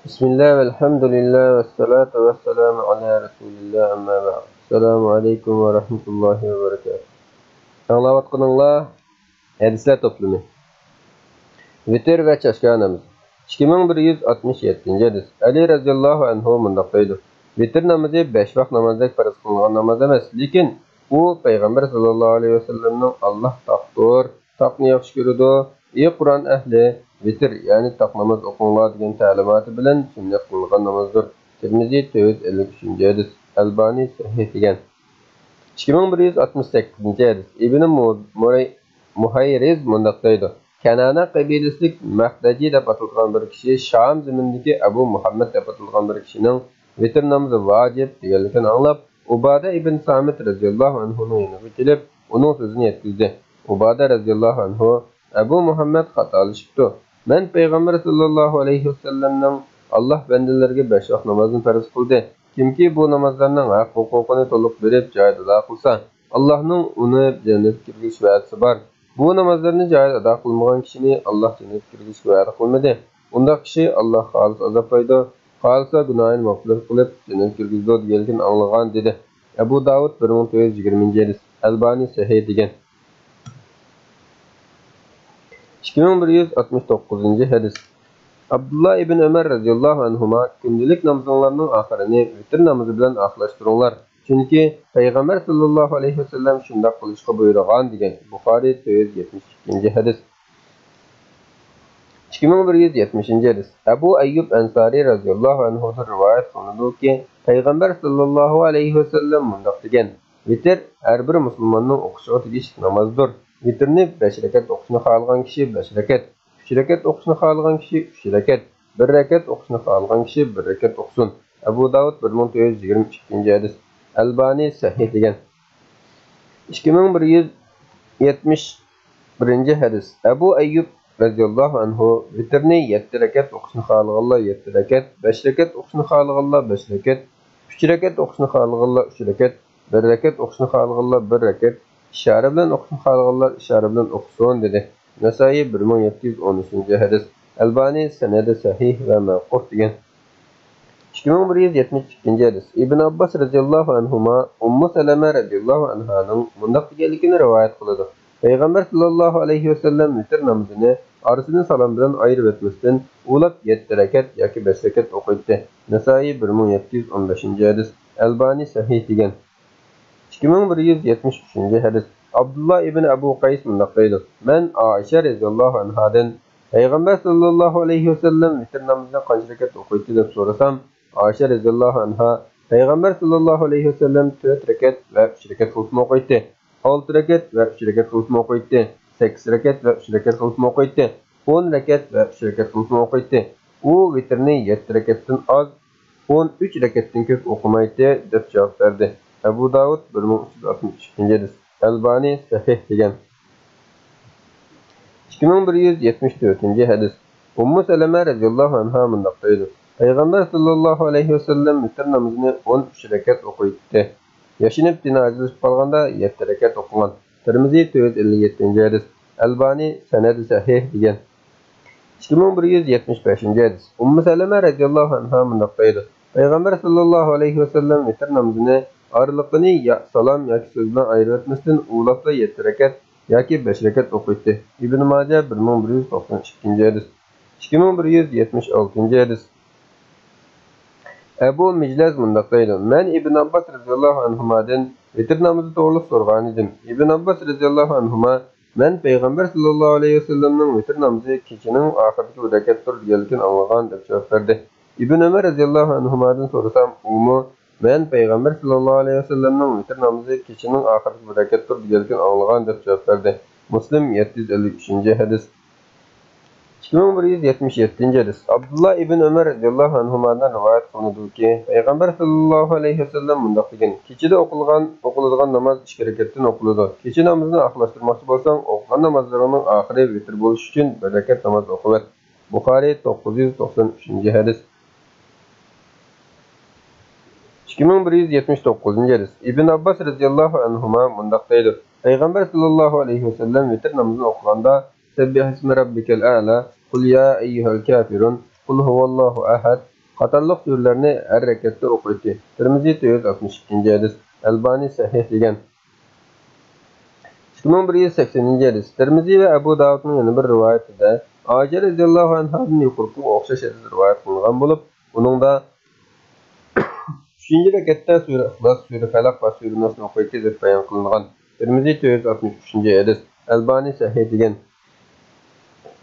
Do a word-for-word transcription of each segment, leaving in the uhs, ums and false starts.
بىسمىللا، ۋەلھەمدۇلىللا، ۋەسسالاتۇ ۋەسسالامۇ ئالا رەسۇلىللا، ئەمما بەئد. ئەسسالامۇ ئەلەيكۇم ۋە رەھمەتۇللاھى ۋە بەرىكاتۇھ. ئاڭلاۋاتقىنىڭلار ھەدىسلەر توپلىمى. ۋىتىر ۋە چاشكا نامىزى. ئىككى مىڭ بىر يۈز ئاتمىش يەتتىنچى ھەدىس. ئەلى رەزىياللاھۇ ئەنھۇ مۇنداق دەيدۇ: ۋىتىر نامىزى بەش ۋاق نامازدەك پەرز قىلىنغان ناماز ئەمەس، لېكىن ئۇ پەيغەمبەر ساللاللاھۇ ئەلەيھى ۋەسەللەمنىڭ «ئاللاھ تاقتۇر، تاقنى ياخشى كۆرىدۇ، ئى قۇرئان ئەھلى، ۋىتىر، يەنى تاق ناماز ئوقۇڭلار» دېگەن تەلىماتى بىلەن سۈننەت قىلىنغان نامازدۇر. تىرمىزى، تۆت يۈز ئەللىك ئۈچىنچى ھەدىس. ئەلبانى سەھىھ دېگەن. ئىككى مىڭ بىر يۈز ئاتمىش سەككىزىنچى ھەدىس. ئىبنى مۇ-، مۇرەي-، مۇھەيرىز مۇنداق دەيدۇ: كەنانە قەبىلىسىلىك مەخدەجى دەپ ئاتىلىدىغان بىر كىشى شام زېمىنىدىكى ئەبۇ مۇھەممەد دەپ ئاتىلىدىغان بىر كىشىنىڭ ۋىتىر نامىزى ۋاجىپ دېگەنلىكىنى ئاڭلاپ، ئۇبادە ئىبن سامىت رەزىياللاھۇ ئەنھۇنىڭ يېنىغا كېلىپ، ئۇنىڭ سۆزىنى يەتكۈزدى. ئۇبادە رەزىياللاھۇ ئەنھۇ: ئەبۇ مۇھەممەد خاتالىشىپتۇ. مەن پەيغەمبەر ساللاللاھۇ ئەلەيھى ۋەسەللەمنىڭ «ئاللاھ بەندىلەرگە بەش ۋاق نامازنى پەرز قىلدى. كىمكى بۇ نامازلارنىڭ ھەق ھوقۇقىنى تولۇق بېرىپ جايىدا ئادا قىلسا، ئاللاھنىڭ ئۇنى جەننەتكە كىرگۈزۈش ۋەدىسى بار. بۇ نامازلارنى جايىدا ئادا قىلمىغان كىشىنى ئاللاھ جەننەتكە كىرگۈزۈشكە ۋەدە قىلمىدى. ئۇنداق كىشى ئاللاھ خالىسا ئازابلايدۇ، خالىسا گۇناھىنى مەغپىرەت قىلىپ جەننەتكە كىرگۈزىدۇ» دېگەنلىكىنى ئاڭلىغان، دېدى. ئەبۇ داۋۇد، بىر مىڭ تۆت يۈز يىگىرمىنچى ھەدىس. ئەلبانى سەھىھ دېگەن. ئىككى مىڭ بىر يۈز ئاتمىش توققۇزىنچى ھەدىس. ئابدۇللا ئىبن ئۆمەر رەزىياللاھۇ ئەنھۇما: «كۈندىلىك نامىزىڭلارنىڭ ئاخىرىنى ۋىتىر نامىزى بىلەن ئاخىرلاشتۇرۇڭلار، چۈنكى پەيغەمبەر ساللاللاھۇ ئەلەيھى ۋەسەللەم شۇنداق قىلىشقا بۇيرۇغان» دېگەن. بۇخارى، تۆت يۈز يەتمىش ئىككىنچى ھەدىس. ئىككى مىڭ بىر يۈز يەتمىشىنچى ھەدىس. ئەبۇ ئەييۇب ئەنسارى رەزىياللاھۇ ئەنھۇدىن رىۋايەت قىلىنىدۇكى، پەيغەمبەر ساللاللاھۇ ئەلەيھى ۋەسەللەم مۇنداق دېگەن: «ۋىتىر ھەر بىر مۇسۇلماننىڭ ئوقۇشىغا تېگىشلىك نامازدۇر. ۋىتىرنى بەش رەكەت ئوقۇشنى خالىغان كىشى بەش رەكەت، ئۈچ رەكەت ئوقۇشنى خالىغان كىشى ئۈچ رەكەت، بىر رەكەت ئوقۇشنى خالىغان كىشى بىر رەكەت ئوقۇسۇن.» ئەبۇ داۋۇد، بىر مىڭ تۆت يۈز يىگىرمە ئىككىنچى ھەدىس. ئەلبانى سەھىھ دېگەن. ئىككى مىڭ بىر يۈز يەتمىش بىرىنچى ھەدىس. ئەبۇ ئەييۇب رەزىياللاھۇ ئەنھۇ ۋىتىرنى يەتتە رەكەت ئوقۇشنى خالىغانلار يەتتە رەكەت، بەش رەكەت ئوقۇشنى خالىغانلار بەش رەكەت، ئۈچ رەكەت ئوقۇشنى خالىغانلار ئۈچ رەكەت، بىر رەكەت ئوقۇشنى خالىغانلار بىر رەكەت، ئىشارە بىلەن ئوقۇشنى خالىغانلار ئىشارە بىلەن ئوقۇسۇن، دېدى. نەسائىي، بىر مىڭ يەتتە يۈز ئون ئۈچىنچى ھەدىس. ئەلبانى سەنەدى سەھىھ ۋە مەقۇف دېگەن. ئىككى مىڭ بىر يۈز يەتمىش ئىككىنچى ھەدىس. ئىبن ئابباس رەزىياللاھۇ ئەنھۇما ئۇممۇ سەلەمە رەزىياللاھۇ ئەنھانىڭ مۇنداق دېگەنلىكىنى رىۋايەت قىلىدۇ: پەيغەمبەر ساللاللاھۇ ئەلەيھى ۋەسەللەم ۋىتىر نامىزىنى ئارىسىنى سالام بىلەن ئايرىۋەتمەستىن ئۇلاپ يەتتە رەكەت ياكى بەش رەكەت ئوقۇيتتى. نەسائىي، بىر مىڭ يەتتە يۈز ئون بەشىنچى ھەدىس. ئەلبانى سەھىھ دېگەن. ئىككى مىڭ بىر يۈز يەتمىش ئۈچىنچى ھەدىس. ئابدۇللا ئىبن ئەبۇ قەيس مۇنداق دەيدۇ: مەن ئائىشە رەزىياللاھۇ ئەنھادىن، پەيغەمبەر ساللاللاھۇ ئەلەيھى ۋەسەللەم ۋىتىر نامىزىنى قانچە رەكەت ئوقۇيتتى دەپ سورىسام، ئائىشە رەزىياللاھۇ ئەنھا، پەيغەمبەر ساللاللاھۇ ئەلەيھى ۋەسەللەم تۆت رەكەت ۋە ئۈچ رەكەت قىلىپمۇ ئوقۇيتتى، ئالتە رەكەت ۋە ئۈچ رەكەت قىلىپمۇ ئوقۇيتتى، سەككىز رەكەت ۋە ئۈچ رەكەت قىلىپمۇ ئوقۇيتتى، ئون رەكەت ۋە ئۈچ رەكەت قىلىپمۇ ئوقۇيتتى. ئۇ ۋىتىرنى يەتتە رەكەتتىن ئاز، ئون ئۈچ رەكەتتىن كۆپ ئوقۇمايتتى، دەپ جاۋاب بەردى. ئەبۇ داۋۇد، بىر مىڭ ئۈچ يۈز ئاتمىش ئىككىنچى ھەدىس. ئەلبانى سەھىھ دېگەن. ئىككى مىڭ بىر يۈز يەتمىش تۆتىنچى ھەدىس. ئۇممۇ سەلەمە رەزىياللاھۇ ئەنھا مۇنداق دەيدۇ: پەيغەمبەر ساللاللاھۇ ئەلەيھى ۋەسەللەم ۋىتىر نامىزىنى ئون ئۈچ رەكەت ئوقۇيتتى. ياشىنىپ دىن ئاجىزلىشىپ قالغاندا يەتتە رەكەت ئوقۇغان. تىرمىزى، تۆت يۈز ئەللىك يەتتىنچى ھەدىس. ئەلبانى سەنەدى سەھىھ دېگەن. ئىككى مىڭ بىر يۈز يەتمىش بەشىنچى ھەدىس. ئۇممۇ سەلەمە رەزىياللاھۇ ئەنھا مۇنداق دەيدۇ: پەيغەمبەر ساللاللاھۇ ئەلەيھى ۋەسەللەم ۋىتىر نامىزىنى ئارىلىقىنى يا سالام ياكى سۆز بىلەن ئايرىۋەتمەستىن ئۇلاپلا يەتتە رەكەت ياكى بەش رەكەت ئوقۇيتتى. ئىبن ماجە، بىر مىڭ بىر يۈز توقسان ئىككىنچى ھەدىس. ئىككى مىڭ بىر يۈز يەتمىش ئالتىنچى ھەدىس. ئەبۇ مىجلەز مۇنداق دەيدۇ: مەن ئىبن ئابباس رەزىياللاھۇ ئەنھۇمادىن ۋىتىر نامىزى توغرىلىق سورىغانىدىم. ئىبن ئابباس رەزىياللاھۇ ئەنھۇما، مەن پەيغەمبەر ساللاللاھۇ ئەلەيھى ۋەسەللەمنىڭ ۋىتىر نامىزى كېچىنىڭ ئاخىرىدىكى بىر رەكەتتۇر دېگەنلىكىنى ئاڭلىغان، دەپ جاۋاب بەردى. ئىبن ئۆمەر رەزىياللاھۇ ئەنھۇمادىن سورىسام، ئۇمۇ مەن پەيغەمبەر ساللاللاھۇ ئەلەيھى ۋەسەللەمنىڭ ۋىتىر نامىزى كېچىنىڭ ئاخىرىدىكى بىر رەكەتتۇر دېگەنلىكىنى ئاڭلىغان، دەپ جاۋاب بەردى. مۇسلىم، يەتتە يۈز ئەللىك ئۈچىنچى ھەدىس. ئىككى مىڭ بىر يۈز يەتمىش يەتتىنچى ھەدىس. ئابدۇللا ئىبن ئۆمەر رەزىياللاھۇ ئەنھۇمادىن رىۋايەت قىلىنىدۇكى، پەيغەمبەر ساللاللاھۇ ئەلەيھى ۋەسەللەم مۇنداق دېگەن: كېچىدە ئوقۇلغان، ئوقۇلىدىغان ناماز ئىككى رەكەتتىن ئوقۇلىدۇ. كېچە نامىزىنى ئاخىرلاشتۇرماقچى بولساڭ، ئوقۇغان نامازلىرىڭنىڭ ئاخىرى ۋىتىر بولۇش ئۈچۈن بىر رەكەت ناماز ئوقۇۋەت. بۇخارى، توققۇز يۈز توقسان ئۈچىنچى ھەدىس. ئىككى مىڭ بىر يۈز يەتمىش توققۇزىنچى ھەدىس. ئىبن ئابباس رەزىياللاھۇ ئەنھۇما مۇنداق دەيدۇ: پەيغەمبەر ساللاللاھۇ ئەلەيھى ۋەسەللەم ۋىتىر نامىزىنى ئوقۇغاندا، سەببىھىسمە رەببىكەل ئەئلا، قۇل يا ئەييۇھەل كافىرۇن، قۇل ھۇۋاللاھۇ ئەھەد، قاتارلىق سۈرىلەرنى ھەر رەكەتتە ئوقۇيتتى. تىرمىزى تۆت يۈز ئاتمىش ئىككىنچى ھەدىس، ئەلبانى سەھىھ دېگەن. ئىككى مىڭ بىر يۈز سەكسىنىنچى ھەدىس، تىرمىزى ۋە ئەبۇ داۋۇدنىڭ يەنە بىر رىۋايىتىدە ئائىشە رەزىياللاھۇ ئەنھادىن يۇقىرىقىغا ئوخشاش ھەدىس رىۋايەت قىلىنغان بولۇپ، ئۇنىڭدا ئۈچىنچى رەكەتتە سۈرە ئىخلاس، سۈرە پەلەق ۋە سۈرە ناسنى ئوقۇيتتى دەپ بايان قىلىنغان. تىرمىزى تۆت يۈز ئاتمىش ئۈچىنچى ھەدىس، ئەلبانى سەھىھ دېگەن.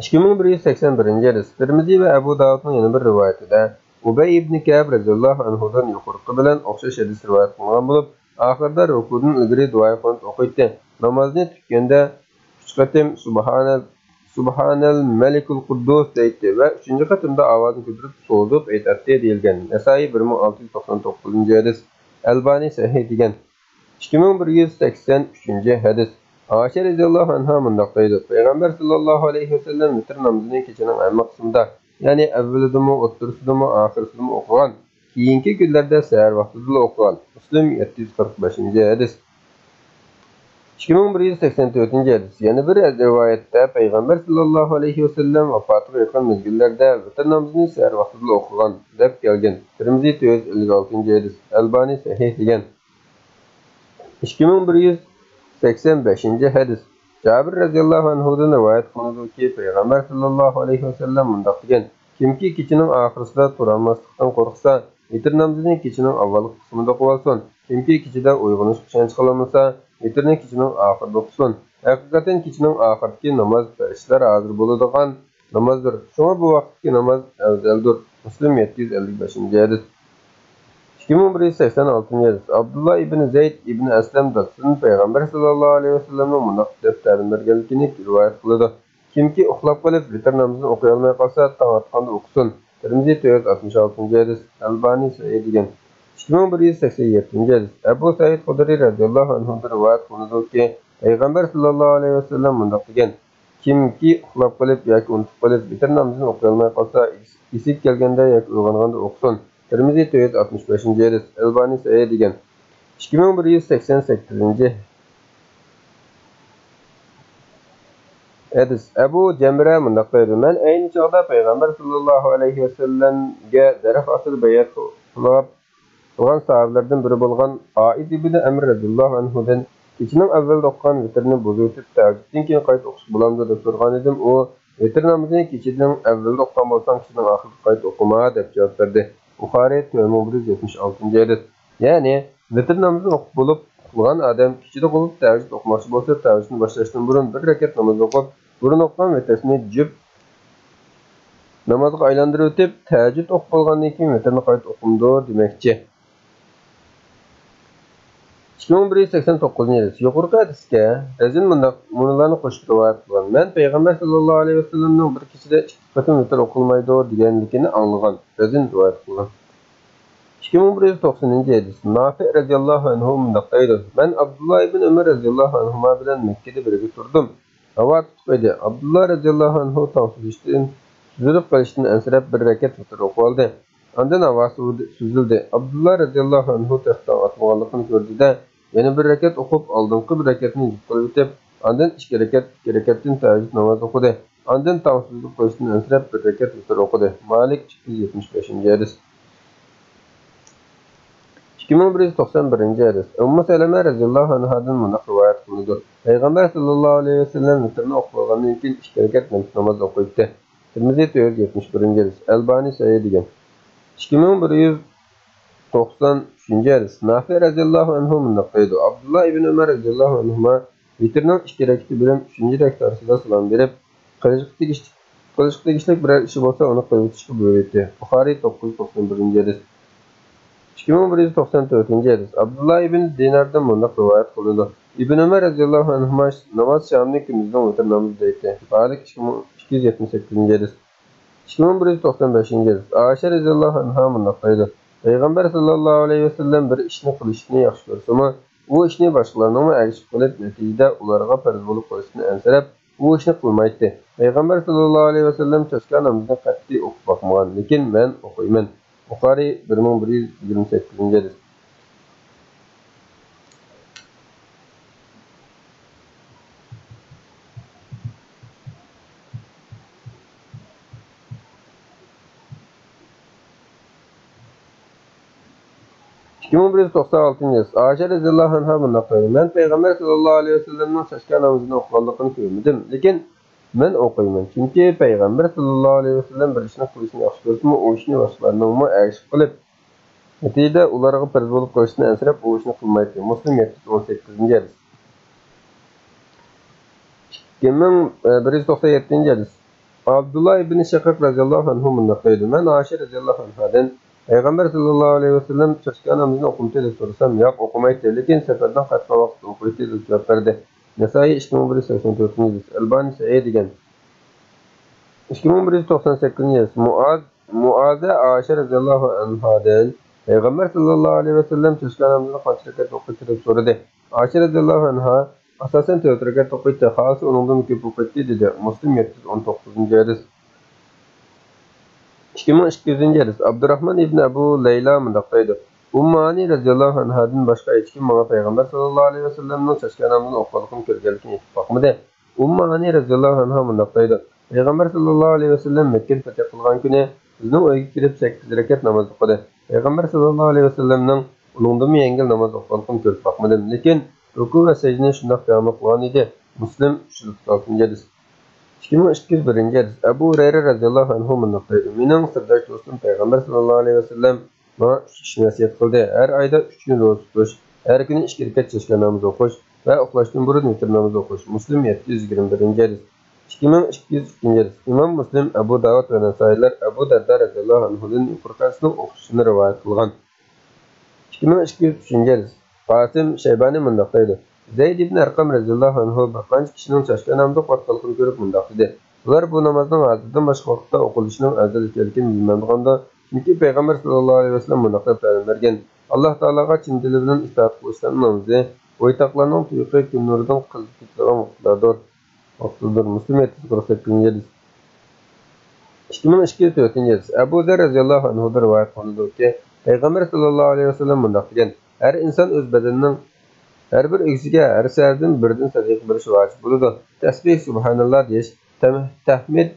ئىككى مىڭ بىر يۈز سەكسەن بىرىنچى ھەدىس، تىرمىزى ۋە ئەبۇ داۋۇدنىڭ يەنە بىر رىۋايىتىدە ئۇبەي ئىبنى كەئب رەزىياللاھۇ ئەنھۇدىن يۇقىرىقى بىلەن ئوخشاش ھەدىس رىۋايەت قىلىنغان بولۇپ، ئاخىرىدا رۇكۇدىن ئىلگىرى دۇئايى قۇنۇت ئوقۇيتتى. نامازنى پۈتكەندە ئۈچ قېتىم سۇبھانەل، سۇبھانەل مەلىكۇل قۇددۇس دەيتتى ۋە ئۈچىنچى قېتىمدا ئاۋازىنى كۆتۈرۈپ سوزۇپ ئېيتاتتى دېيىلگەن. نەسائىي بىر مىڭ ئالتە يۈز توقسان توققۇزىنچى ھەدىس، ئەلبانى سەھىھ دېگەن. ئىككى مىڭ بىر يۈز سەكسەن ئۈچىنچى ھەدىس، ئائىشە رەزىياللاھۇ ئەنھا مۇنداق دەيدۇ، پەيغەمبەر ساللاللاھۇ ئەلەيھى ۋەسەللەم ۋىتىر نامىزىنى كېچىنىڭ ھەممە قىسمىدا، يەنى ئەۋۋىلىدىمۇ، ئوتتۇرىسىدىمۇ، ئاخىرىسىدىمۇ ئوقۇغان. كېيىنكى كۈنلەردە سەھەر ۋاقتىدىلا ئوقۇغان. مۇسلىم، يەتتە يۈز قىرىق بەشىنچى ھەدىس. ئىككى مىڭ بىر يۈز سەكسەن تۆتىنچى ھەدىس. يەنە بىر رىۋايەتتە پەيغەمبەر ساللاللاھۇ ئەلەيھى ۋەسەللەم ۋاپاتىغا يېقىن مەزگىللەردە ۋىتىر نامىزىنى سەھەر ۋاقتىدىلا ئوقۇغان، دەپ كەلگەن. تىرمىزى تۆت يۈز ئەللىك ئالتىنچى ھەدىس، ئەلبانى سەھىھ دېگەن. ئىككى مىڭ بىر يۈز سەكسەن بەشىنچى ھەدىس. جابىر رەزىياللاھۇ ئەنھۇدىن رىۋايەت قىلىنىدۇكى، پەيغەمبەر ساللاللاھۇ ئەلەيھى ۋەسەللەم مۇنداق دېگەن، كىمكى كېچىنىڭ ئاخىرسىدا تۇرالماسلىقتىن قورقسا، ۋىتىر نامىزىنى كېچىنىڭ ئاۋۋالقى قىسمىدا ئوقۇۋالسۇن. كىمكى كېچىدە ئويغىنىشقا ئىشەنچ قىلالمىسا، ۋىتىرنى كېچىنىڭ ئاخىرىدا ئوقۇسۇن. ھەقىقەتەن كېچىنىڭ ئاخىرىدىكى ناماز پەرىشتىلەر ھازىر بولىدىغان نامازدۇر. شۇڭا بۇ ۋاقىتتىكى ناماز ئەۋزەلدۇر. مۇسلىم، يەتتە يۈز ئەللىك بەشىنچى ھەدىس. ئىككى مىڭ بىر يۈز سەكسەن ئالتىنچى ھەدىس. ئابدۇللا ئىبنى زەيد ئىبنى ئەسلەم دادىسىدىن پەيغەمبەر ساللاللاھۇ ئەلەيھى ۋەسەللەمنىڭ مۇنداق دەپ تەلىم بەرگەنلىكىنى رىۋايەت قىلىدۇ، كىمكى ئۇخلاپ قېلىپ، ۋىتىر نامىزىنى ئوقۇيالماي قالسا، تاڭ ئاتقاندا ئوقۇسۇن. تىرمىزى تۆت يۈز ئاتمىش ئالتىنچى ھەدىس، ئەلبانى سەھىھ دېگەن. ئىككى مىڭ بىر يۈز سەكسەن يەتتىنچى ھەدىس. ئەبۇ سەئىد خۇدرى رەزىياللاھۇ ئەنھۇدىن رىۋايەت قىلىنىدۇكى، پەيغەمبەر ساللاللاھۇ ئەلەيھى ۋەسەللەم مۇنداق دېگەن، كىمكى ئۇخلاپ قېلىپ ياكى ئۇنتۇپ قېلىپ، ۋىتىر نامىزىنى ئوقۇيالماي قالسا، ئېسىگە كەلگەندە ياكى ئويغانغاندا ئوقۇسۇن. تىرمىزى تۆت يۈز ئاتمىش بەشىنچى ھەدىس، ئەلبانى سەھىھ دېگەن. ئىككى مىڭ بىر يۈز سەكسەن سەككىزىنچى ھەدىس. ئەبۇ جەمرە مۇنداق دەيدۇ، مەن ئەينى چاغدا پەيغەمبەر ساللاللاھۇ ئەلەيھى ۋەسەللەمگە دەرەخ ئاستىدا بەيئەت قىلغان ساھابىلەردىن بىرى بولغان ئائىز ئىبنى ئەمر رەزىياللاھۇ ئەنھۇدىن، كېچىنىڭ ئەۋۋەلدە ئوقۇغان ۋىتىرنى بۇزۇۋېتىپ، تەھەججۇدتىن كېيىن قايتا ئوقۇسا بولامدۇ دەپ سورىغانىدىم. ئۇ، ۋىتىر نامىزىنى كېچىنىڭ ئەۋۋەلدە ئوقۇغان بولساڭ، كېچىنىڭ ئاخىرىدا قايتا ئوقۇما، دەپ جاۋاب بەردى. بۇخارىي، تۆت مىڭ بىر يۈز يەتمىش ئالتىنچى ھەدىس. يەنى، ۋىتىر نامىزىنى ئوقۇپ بولۇپ، ئۇخلىغان ئادەم كېچىدە قوپۇپ تەھەججۇد ئوقۇماقچى بولسا، تەھەججۇدنى باشلاشتىن بۇرۇن بىر رەكەت ناماز ئوقۇپ، بۇرۇن ئوقۇغان ۋىتىرنى جۈپ نامازغا ئايلاندۇرۇۋېتىپ، تەھەججۇد ئوقۇپ بولغاندىن كېيىن ۋىتىرنى قايتا ئوقۇمدۇ دېمەكچى. ئىككى مىڭ بىر يۈز سەكسەن توققۇزىنچى ھەدىس. يۇقىرىقى ھەدىسكە رەزىن مۇنداق، مۇنۇلارنى قوشۇپ رىۋايەت قىلغان، مەن پەيغەمبەر ساللاللاھۇ ئەلەيھى ۋەسەللەمنىڭ بىر كېچىدە ئىككى قېتىم ۋىتىر ئوقۇلمايدۇ دېگەنلىكىنى ئاڭلىغان. رەزىن رىۋايەت قىلغان. ئىككى مىڭ بىر يۈز توقسىنىنچى ھەدىس. نافىئ رەزىياللاھۇ ئەنھۇ مۇنداق دەيدۇ، مەن ئابدۇللا ئىبن ئۆمەر رەزىياللاھۇ ئەنھۇما بىلەن مەككىدە بىرگە تۇردۇم. ھاۋا تۇتۇق ئىدى. ئابدۇللا رەزىياللاھۇ ئەنھۇ تاڭ سۈزۈشتىن، سۈزۈلۈپ قېلىشتىن ئەنسىرەپ بىر رەكەت ۋىتىر ئوقۇۋالدى. ئاندىن ھاۋا سوۋۇدى، سۈزۈلدى. ئابدۇللا رەزىياللاھۇ ئەنھۇ تېخى تاڭ ئاتمىغانلىقىنى كۆردى-دە، يەنە بىر رەكەت ئوقۇپ، ئالدىنقى بىر رەكەتنى جۈپ قىلىۋېتىپ، ئاندىن ئىككى رەكەت، ئىككى رەكەتتىن تەھەججۇد ناماز ئوقۇدى. ئاندىن تاڭ سۈزۈلۈپ قېلىشتىن ئەنسىرەپ بىر رەكەت ۋىتىر ئوقۇدى. مالىك، ئىككى يۈز يەتمىش بەشىنچى ھەدىس. ئىككى مىڭ بىر يۈز توقسان بىرىنچى ھەدىس. ئۇممۇ سەلەمە رەزىياللاھۇ ئەنھادىن مۇنداق رىۋايەت قىلىنىدۇ، پەيغەمبەر ساللاللاھۇ ئەلەيھى ۋەسەللەم ۋىتىرنى ئوقۇپ بولغاندىن كېيىن ئىككى رەكەت نەپلى ناماز ئوقۇيتتى. تىرمىزى، تۆت يۈز يەتمىش بىرىنچى ھەدىس، ئەلبانى سەھىھ دېگەن. ئىككى مىڭ بىر يۈز توقسان ئۈچىنچى ھەدىس. نافىئ رەزىياللاھۇ ئەنھۇ مۇنداق دەيدۇ، ئابدۇللا ئىبن ئۆمەر رەزىياللاھۇ ئەنھۇما ۋىتىرنىڭ ئىككى رەكىتى بىلەن ئۈچىنچى رەكىتى ئارىسىدا سالام بېرىپ، قىلىشقا تېگىشلىك، قىلىشقا تېگىشلىك بىرەر ئىشى بولسا، ئۇنى قىلىۋېتىشكە بۇيرۇيتتى. بۇخارىي، توققۇز يۈز توقسان بىرىنچى ھەدىس. ئىككى مىڭ بىر يۈز توقسان تۆتىنچى ھەدىس. ئابدۇللا ئىبن دىناردىن مۇنداق رىۋايەت قىلىنىدۇ، ئىبن ئۆمەر رەزىياللاھۇ ئەنھۇما ناماز شامنى كۈندۈزنىڭ ۋىتىر نامىزى دەيتتى. مالىك، ئىككى مىڭ، ئىككى يۈز يەتمىش سەككىزىنچى ھەدىس. ئىككى مىڭ بىر يۈز توقسان بەشىنچى ھەدىس. ئائىشە رەزىياللاھۇ ئەنھا مۇنداق دەيدۇ، پەيغەمبەر ساللاللاھۇ ئەلەيھى ۋەسەللەم بىر ئىشنى قىلىشنى ياخشى كۆرسىمۇ، ئۇ ئىشنى باشقىلارنىڭمۇ ئەگىشىپ قىلىپ، نەتىجىدە ئۇلارغا پەرز بولۇپ قېلىشتىن ئەنسىرەپ، ئۇ ئىشنى قىلمايتتى. پەيغەمبەر ساللاللاھۇ ئەلەيھى ۋەسەللەم چاشكا نامىزىنى قەتئىي ئوقۇپ باقمىغان، لېكىن مەن ئوقۇيمەن. بۇخارىي، بىر مىڭ بىر يۈز يىگىرمە سەككىزىنچى ھەدىس. ئىككى مىڭ بىر يۈز توقسان ئالتىنچى ھەدىس. ئائىشە رەزىياللاھۇ ئەنھا مۇنداق دەيدۇ، مەن پەيغەمبەر سەللەللاھۇ ئەلەيھى ۋەسەللەمنىڭ چاشكا نامىزىنى ئوقۇغانلىقىنى كۆرمىدىم، لېكىن مەن ئوقۇيمەن، چۈنكى پەيغەمبەر سەللەللاھۇ ئەلەيھى ۋەسەللەم بىر ئىشنى قىلىشنى ياخشى كۆرسىمۇ، ئۇ ئىشنى باشقىلاردىنمۇ ئەگىشىپ قىلىپ، نەتىجىدە ئۇلارغا پەرز بولۇپ قېلىشتىن ئەنسىرەپ، ئۇ ئىشنى قىلمايتتى. مۇسلىم، يەتتە يۈز ئون سەككىزىنچى ھەدىس. ئىككى مىڭ بىر يۈز توقسان يەتتىنچى ھەدىس. ئابدۇللا ئىبنى شەقىق رەزىياللاھۇ ئەنھۇ مۇنداق دەيدۇ، مەن ئائىشە رەزىياللاھۇ ئەنھادىن پەيغەمبەر سەللەللاھۇ ئەلەيھى ۋەسەللەم چاشكا نامىزىنى ئوقۇمتى دەپ سورىسام، ياق، ئوقۇمايتتى، لېكىن سەپەردىن قايتقان ۋاقىتتا ئوقۇيتتى دەپ جاۋاب بەردى. نەسائىي، ئىككى مىڭ بىر يۈز سەكسەن تۆتىنچى ھەدىس. ئەلبانى سەھىھ دېگەن. ئىككى مىڭ بىر يۈز توقسان سەككىزىنچى ھەدىس. مۇئاز، مۇئازە ئائىشە رەزىياللاھۇ ئەنھادىن پەيغەمبەر سەللەللاھۇ ئەلەيھى ۋەسەللەم چاشكا نامىزىنى قانچە رەكەت ئوقۇيتتى دەپ سورىدى. ئائىشە رەزىياللاھۇ ئەنھا ئاساسەن تۆت رەكەت ئوقۇيتتى، خالىسا ئۇنىڭدىنمۇ كۆپ ئوقۇيتتى، دېدى. مۇسلىم، يەتتە يۈز ئون توققۇزىنچى ھەدىس. ئىككى مىڭ ئىككى يۈزىنچى ھەدىس. ئابدۇراخمان ئىبنى ئەبۇ لەيلا مۇنداق دەيدۇ، ئۇممۇ ھانى رەزىياللاھۇ ئەنھادىن باشقا ھېچكىم ماڭا پەيغەمبەر سەللەللاھۇ ئەلەيھى ۋەسەللەمنىڭ چاشكا نامىزىنى ئوقۇغانلىقىنى كۆرگەنلىكىنى ئېيتىپ باقمىدى. ئۇممۇ ھانى رەزىياللاھۇ ئەنھا مۇنداق دەيدۇ، پەيغەمبەر سەللەللاھۇ ئەلەيھى ۋەسەللەم مەككىنى پەتھ قىلغان كۈنى بىزنىڭ ئۆيگە كېلىپ سەككىز رەكەت ناماز ئوقۇدى. پەيغەمبەر سەللەللاھۇ ئەلەيھى ۋەسەللەمنىڭ ئۇنىڭدىنمۇ يەڭگىل ناماز ئوقۇغانلىقىنى كۆرۈپ باقمىدىم، لېكىن رۇكۇ ۋە سەجدىنى شۇنداق داۋاملىق قىلغان ئىدى. مۇسلىم، ئۈچ يۈز ئوتتۇز ئالتىنچى ھەدىس. ئىككى مىڭ ئىككى يۈز بىرىنچى ھەدىس. ئەبۇ ھۇرەيرە رەزىياللاھۇ ئەنھۇ مۇنداق دەيدۇ، مېنىڭ سىرداش دوستۇم پەيغەمبەر سەللەللاھۇ ئەلەيھى ۋەسەللەم ماڭا ئۈچ ئىشنى ۋەسىيەت قىلدى، ھەر ئايدا ئۈچ كۈن روزا تۇتۇش، ھەر كۈنى ئىككى رەكەت چاشكا نامىزى ئوقۇش ۋە ئۇخلاشتىن بۇرۇن ۋىتىر نامىزى ئوقۇش. مۇسلىم، يەتتە يۈز يىگىرمە بىرىنچى ھەدىس. ئىككى مىڭ ئىككى يۈز ئىككىنچى ھەدىس. ئىمام مۇسلىم، ئەبۇ داۋۇد ۋە نەسائىيلار ئەبۇ دەردە رەزىياللاھۇ ئەنھۇدىن يۇقىرىقى ھەدىسنىڭ ئوخشىشىنى رىۋايەت قىلغان. ئىككى مىڭ ئىككى يۈز ئۈچىنچى ھەدىس. قاسىم شەيبانى مۇنداق دەيدۇ، زەيد ئىبن ئەرقەم رەزىياللاھۇ ئەنھۇ بىر قانچە كىشىنىڭ چاشكا نامىزى ئوقۇۋاتقانلىقىنى كۆرۈپ مۇنداق دېدى، بۇلار بۇ نامازنىڭ ھازىردىن باشقا ۋاقىتتا ئوقۇلۇشىنىڭ ئەۋزەل ئىكەنلىكىنى بىلمەمدىغاندۇ؟ چۈنكى پەيغەمبەر سەللەللاھۇ ئەلەيھى ۋەسەللەم مۇنداق دەپ تەلىم بەرگەن، ئاللاھ تائالاغا چىن دىلى بىلەن ئىتائەت قىلىشلارنىڭ نامىزى بويتاقلارنىڭ تۇيىقى كۈن نۇرىدىن قىزىپ كېتىدىغان ۋاقىتلاردۇر. ۋاقتىدۇر. مۇسلىم، يەتتە يۈز قىرىق سەككىزىنچى ھەدىس. ئىككى مىڭ ئىككى يۈز تۆتىنچى ھەدىس. ئەبۇ زەر رەزىياللاھۇ ئەنھۇدىن رىۋايەت قىلىنىدۇكى، پەيغەمبەر سەللەللاھۇ ئەلەيھى ۋەسەللەم مۇنداق دېگەن، ھەر ئىنسان ئۆز بەدىنىنىڭ ھەر بىر ئۆگزىگە ھەر سەۋەبىدىن بىردىن سەدىقە بېرىش ۋاجىپ بولىدۇ. تەسبىھ، سۇبھاناللا دېيىش، تەم-، تەھمىد،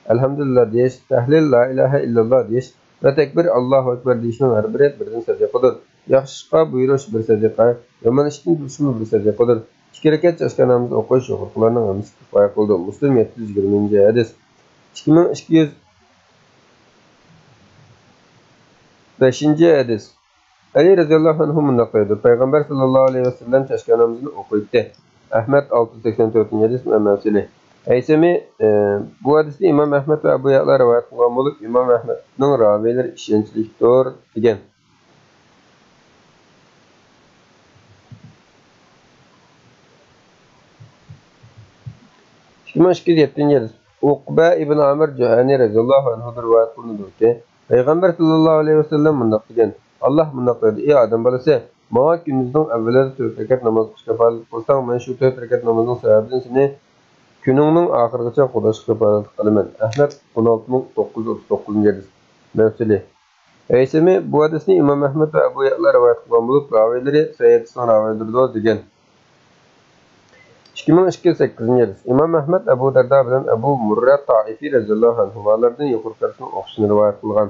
ئەلھەمدۇلىللا دېيىش، تەھلىل، لا ئىلاھە ئىللاللا دېيىش ۋە تەكبىر، ئاللاھۇ ئەكبەر دېيىشنىڭ ھەر بىرى بىردىن سەدىقىدۇر. ياخشى ئىشقا بۇيرۇش بىر سەدىقە، يامان ئىشتىن تۇتۇشمۇ بىر سەدىقىدۇر. ئىككى رەكەت چاشكا نامىزى ئوقۇش يۇقىرىقىلارنىڭ ھەممىسىگە كۇپايە قىلىدۇ. مۇسلىم، يەتتە يۈز يىگىرمىنچى ھەدىس. ئىككى مىڭ ئىككى يۈز بەشىنچى ھەدىس. ئەلى رەزىياللاھۇ ئەنھۇ مۇنداق دەيدۇ، پەيغەمبەر سەللەللاھۇ ئەلەيھى ۋەسەللەم چاشكا نامىزىنى ئوقۇيتتى. ئەھمەد، ئالتە يۈز سەكسەن تۆتىنچى ھەدىس، مەۋسىلى. ھەيسەمى، ئە، بۇ ھەدىسنى ئىمام ئەھمەد ۋە ئەبۇ يەئلا رىۋايەت قىلغان بولۇپ، ئىمام ئەھمەدنىڭ راۋىيلىرى ئىشەنچلىكتۇر، دېگەن. ئىككى مىڭ ئىككى يۈز يەتتىنچى ھەدىس. ئۇقبە ئىبن ئامىر جۇھەنى رەزىياللاھۇ ئەنھۇدىن رىۋايەت قىلىنىدۇكى، پەيغەمبەر سەللەللاھۇ ئەلەيھى ۋەسەللەم مۇنداق دېگەن، ئاللاھ مۇنداق دەيدۇ، ئى ئادەم بالىسى، ماڭا كۈندۈزنىڭ ئەۋۋىلىدە تۆت رەكەت ناماز ئوقۇشقا كاپالەتلىك قىلساڭ، مەن شۇ تۆت رەكەت نامازنىڭ سەۋەبىدىن سېنى كۈنۈڭنىڭ ئاخىرىغىچە قوغداشقا كاپالەتلىك قىلىمەن. ئەھمەد، ئون ئالتە مىڭ توققۇز يۈز ئوتتۇز توققۇزىنچى ھەدىس. مەۋسىلى. ھەيسەمى، بۇ ھەدىسنى ئىمام ئەھمەد ۋە ئەبۇ يەئلا رىۋايەت قىلغان بولۇپ، راۋىيلىرى سەھىھ ھەدىسنىڭ راۋىيلىرىدۇر، دېگەن. ئىككى مىڭ ئىككى يۈز سەككىزىنچى ھەدىس. ئىمام ئەھمەد ئەبۇ دەردا بىلەن ئەبۇ مۇررە تائىفى رەزىياللاھۇ ئەنھۇمالاردىن يۇقىرىقى ھەدىسنىڭ ئوخشىشىنى رىۋايەت قىلغان.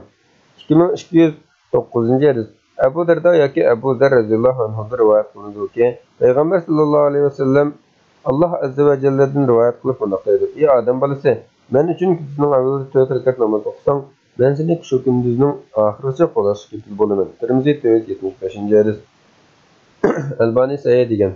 ئىككى مىڭ ئىككى يۈز توققۇزىنچى ھەدىس. ئەبۇ دەردا ياكى ئەبۇ زەر رەزىياللاھۇ ئەنھۇدىن رىۋايەت قىلىنىدۇكى، پەيغەمبەر سەللەللاھۇ ئەلەيھى ۋەسەللەم، ئاللاھ ئەززە ۋە جەللىدىن رىۋايەت قىلىپ مۇنداق دەيدۇ، ئى ئادەم بالىسى، مەن ئۈچۈن كۈندۈزنىڭ ئەۋۋىلىدە تۆت رەكەت ناماز ئوقۇساڭ، مەن سېنى شۇ كۈندۈزنىڭ ئاخىرىغىچە قوغداشقا كېپىل بولىمەن. تىرمىزى، تۆت يۈز يەتمىش بەشىنچى ھەدىس. ئەلبانى سەھىھ دېگەن.